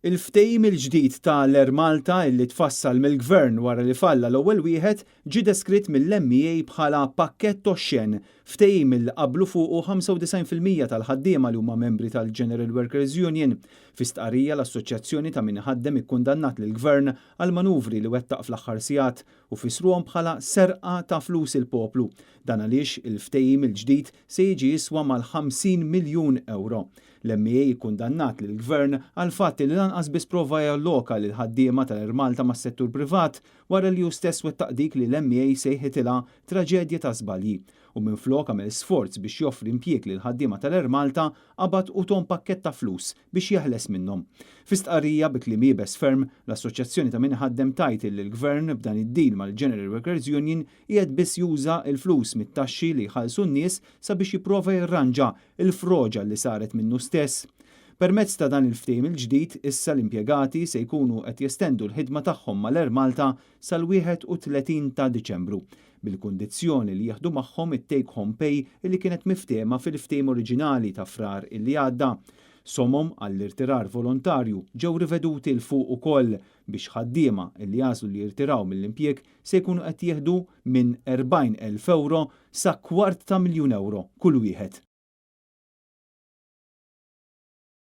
Il-ftehim il-ġdid ta' l-Air Malta illi tfassal mill-Gvern wara li falla l-ewwel wieħed ġie deskritt mill-MEA bħala pakkett oxxen, ftehim illi qablu fuqu 95% tal-ħaddiema li huma membri tal-General Workers Union. Fi stqarrija l-Assoċjazzjoni ta' min iħaddem ikkundannat lill-Gvern għal manuvri li wettaq fl-aħħar sigħat u fissruhom bħala serqa ta' flus il-poplu. Dan għaliex il-ftehim il-ġdid se jiġi jiswa mal-50 miljun ewro. L-MEA ikkundannat lill-Gvern għall-fatt li lanqas biss prova jalloka lill-ħaddiema tal-Air Malta mas-settur privat wara li hu stess wettaq dik li l-MEA sejħitilha traġedja ta' żbalji u minflok għamel sforz biex joffri impjieg lill-ħaddiema tal-Air Malta qabad u tahom pakkett ta' flus biex jeħles minnhom. Fi stqarrija bi kliem iebes ferm, l-Assoċjazzjoni ta' min iħaddem tgħid li l-Gvern b'dan id-deal mal-General Workers Union qiegħed biss juża l-flus mit-taxxi li jħallsu n-nies sabiex jipprova jirranġa l-froġa li saret minnu stess. Permezz ta' dan il-ftehim il-ġdid, issa l-impjegati se jkunu qed jestendu l-ħidma tagħhom mal-Air Malta sal-31 ta' Diċembru, bil-kundizzjoni li jieħdu magħhom it-take home pay li kienet miftehma fil-ftehim oriġinali ta' Frar illi għadda. Somom għall-irtirar volontarju ġew riveduti 'l fuq ukoll biex ħaddiema li jagħżlu li jirtiraw mill-impjieg se jkunu qed jieħdu minn 40,000 ewro sa kwart ta' miljun ewro kull wieħed.